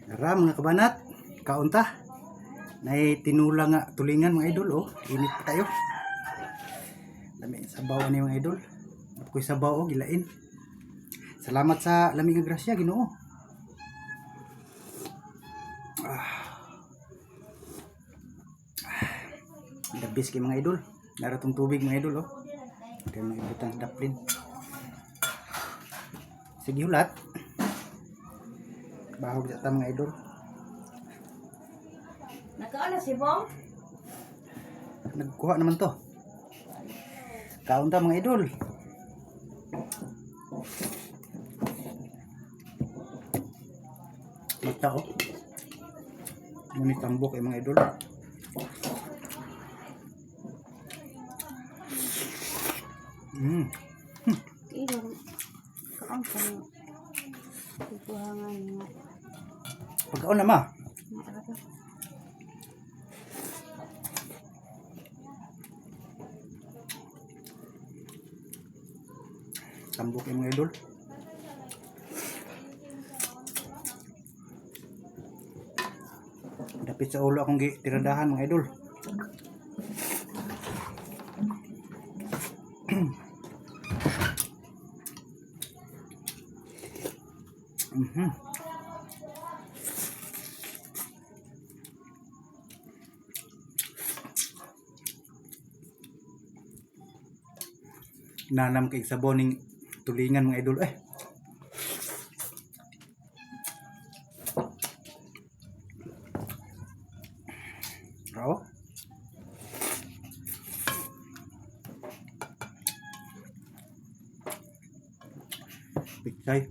Tara, mga kabanat, kaunta. Nay tinula nga tulingan, mga idol, oh. Init pa kayo. Lami ang sabaw ani, mga idol. Ako'y sabaw, oh, gilain. Salamat sa lami nga grasya, Ginoo. Ah. The best kay mga idol. Naratong tubig, mga idol, oh. Kaya mga ibutang sa daplin. Sige hulat. Bahog sa ta, mga idol. Nakaano si Bong? Nagkuha naman to. Kaon ta, mga idol. Mata oh. Ngunit tambok eh, mga idol. Iyo. Kaon ka mo. Kukuhangan nga. Pagkaon na ma. Nga ka. Tambok eh, mga idol. Dapit sa ulo akong tiradahan, mga idol. Nanam kay sabon ning tulingan, mga idol eh. Rao. Pichay.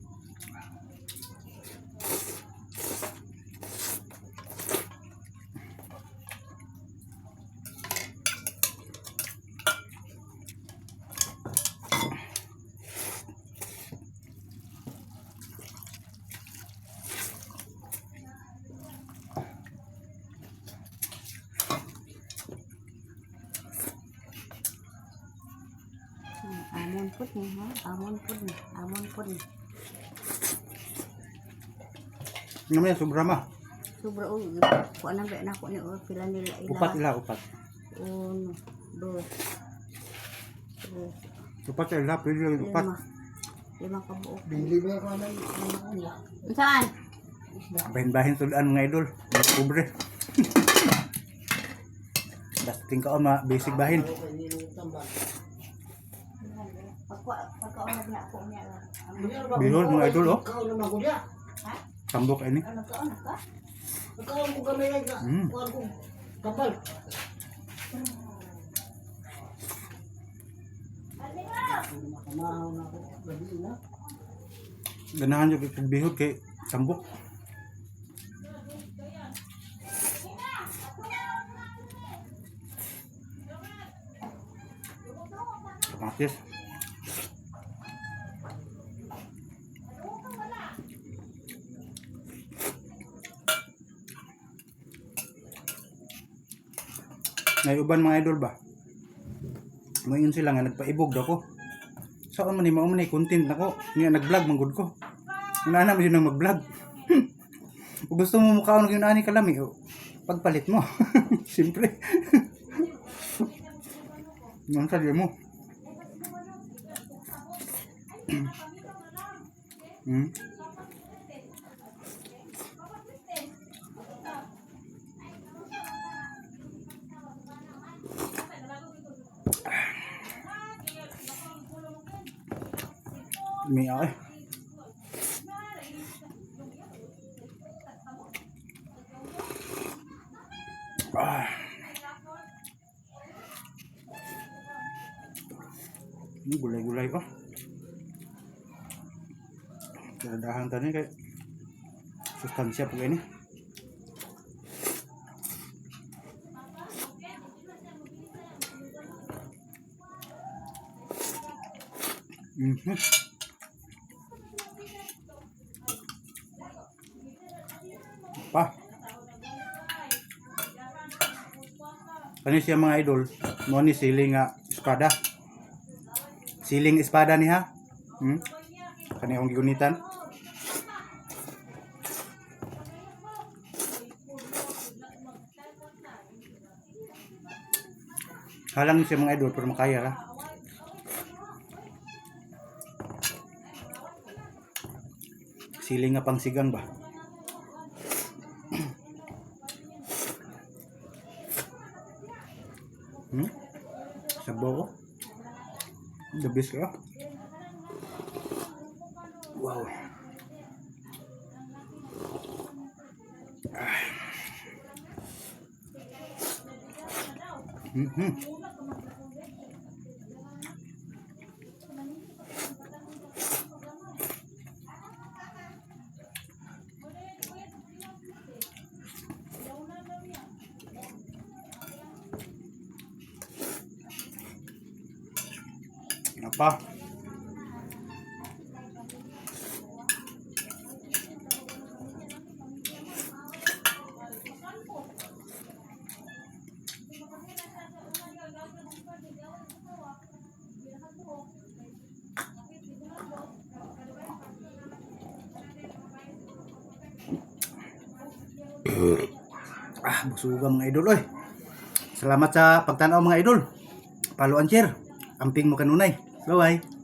Amon pud ni ha. Amon pud ni. Amon pud ni. Ano man yan, sobra ma. Sobra og kuan na ba na ko ni o pila nila ila. Upat ila, upat. Uno, dos, tres, Upat sa ila, pwede lang upat. lima. Lima ka buok. Bili ba ko ng mga Saan? Bahin-bahin sudan, mga idol. Mga pobre. Dasting ka ma, basic bahin. Pagkaon na ako niya lang. Bihon, mga idol, oh. Kaon naman ko niya. Tambok ini. Ano kaon ka? Kaon ko gamay lang ka. Kuan ko kapal. Makamahaw na ako. Gabi na. Ganahan yung kay bihod kay tambok. Kamatis. Naiuban, mga idol ba? Mayon sila nga nagpaibog daw ko. Saan man ni mao man ni content nako. Nga nag-vlog man gud ko. Una na mo yun ang mag-vlog. Kung gusto mo mukhaon yun ani kalami, oh, pagpalit mo. Siyempre. Nang sabi mo. May ay. Ah. Ini gulay-gulay ko. Tiradahan tani kay sustansya pag ini. Pa. Kani siya, mga idol, mo ni siling nga espada. Siling espada ni ha. Kani akong gigunitan. Halang siya, mga idol, pero makaya ra. Sili nga pang sigang ba? Sabaw ko. The best ka. Wow. Ah. Ano pa? Ah, busuga, mga idol oy. Salamat sa pagtanaw, mga idol. Follow and share. Amping mo kanunay. Bye-bye.